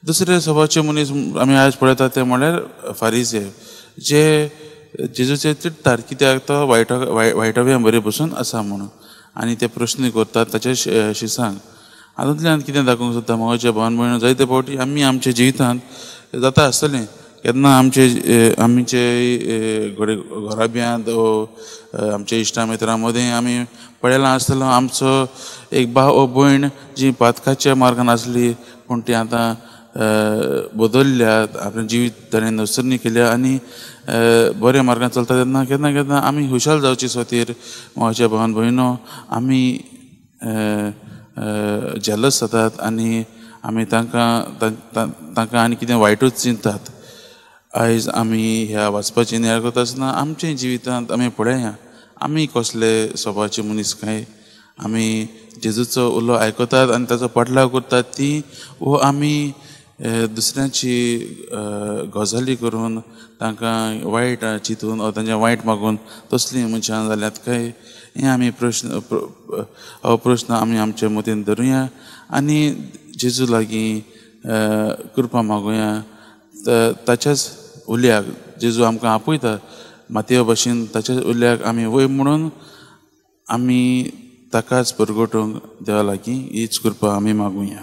दुसरे सभाचे मनीस आमी आयज पळयतात ते म्हणल्यार फारीजे, जे जेजूचे चिंततात कित्याक तो वायटव्या बरे बसून आसा म्हणून, आनी ते प्रस्न करतात ताच्या शिसांक. हातूंतल्यान कितें दाखोवंक सोदता म्हज्या भावन भयण, जायते फावटी आमी आमच्या जिवितांत जाता आसतलें केन्ना आमचे आमचे घडये घराब्यांत आमच्या इश्टा मित्रां मदें आमी पळयलां आसतलो आमचो एक भाव ओ भयण जी पातकाच्या मार्गान आसली पूण ती आतां बदलल्यात, आपलें जिवीत ताणें नसरणी केल्या आनी बऱ्या मार्गान चलता तेन्ना केन्ना केन्ना आमी खुशाल जावचे खातीर म्हज्या भावन भयणो आमी जेलस जातात आनी आमी तांकां तांकां आनी कितें वायटूच चिंततात. आयज आमी ह्या वाचपाची नियाळ करता आसतना आमच्या जिवितांत आमी पळया आमी कसले सभाचे मनीस काय, आमी जेजूचो उलो आयकतात आनी ताचो पाटलाव करतात ती, वो आमी दुसऱ्यांची गजाली करून तांकां वायट चिंतून वा तांचे वायट मागून तसलीं मनशां जाल्यात काय, हें आमी प्रश्न हो प्रश्न आमी आमच्या मतीन धरुया आनी जेजू लागीं कृपा मागुया. ताच्याच उल्याक जेजू आमकां आपयता मातये भाशेन ताच्याच उल्याक आमी वय म्हणून आमी ताकाच परगटूंक देवा लागीं हीच कृपा आमी मागुया.